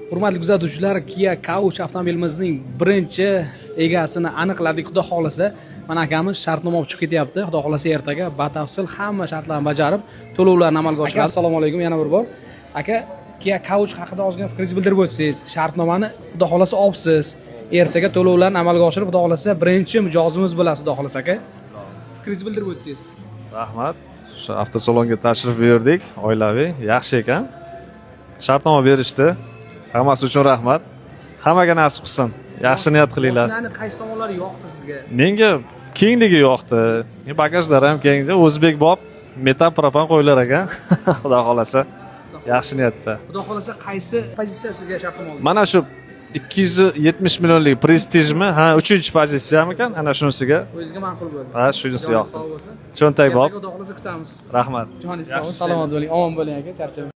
Hurmatli kuzatuvchilar, Kia K3 avtomobilimizning birinchi egasini aniqladik. Xudo xohlasa, mana akamiz shartnoma olib chiqib ketyapti. Xudo xohlasa, ertaga batafsil hamma shartlarni bajarib, to'lovlarni amalga oshiradi. Assalomu alaykum yana bir bor. Aka, Kia K3 haqida ozgina fikringizni bildirib o'tsangiz. Shartnomani, Xudo xohlasa, olibsiz. Ertaga to'lovlarni amalga oshirib, Xudo xohlasa, birinchi mijozimiz bo'lasiz, Xudo xohlasa, aka. Fikringizni bildirib o'tsangiz. Rahmat. Shu avtosalonga tashrif buyurdik, oilaviy, yaxshi ekan. Shartnoma berishdi. Hammasi uchun rahmat. Hammaga nasib qilsin. Yaxshi niyat qilinglar. Mashinani qaysi tomonlari yoqdi sizga? Menga kengligi yoqdi. Bagajlari ham keng. O'zbek bob metan, propan qo'yilar ekan. Xudo xohlasa, yaxshi niyatda. Xudo xohlasa, qaysi pozitsiyasiga shartnoma oldingiz? Mana shu 270 millionlik Prestijmi? Ha, 3 pozitsiyamikan? Ana shunisiga. O'zingizga ma'qul bo'ldi. Ha, shunisi Joningiz yoqdi. sog' bo'lsin. Cho'ntak bob. Ertaga, Xudo xohlasa, kutamiz. Rahmat. Joningiz sog', salomat bo'ling, omon bo'ling, aka, charchamang.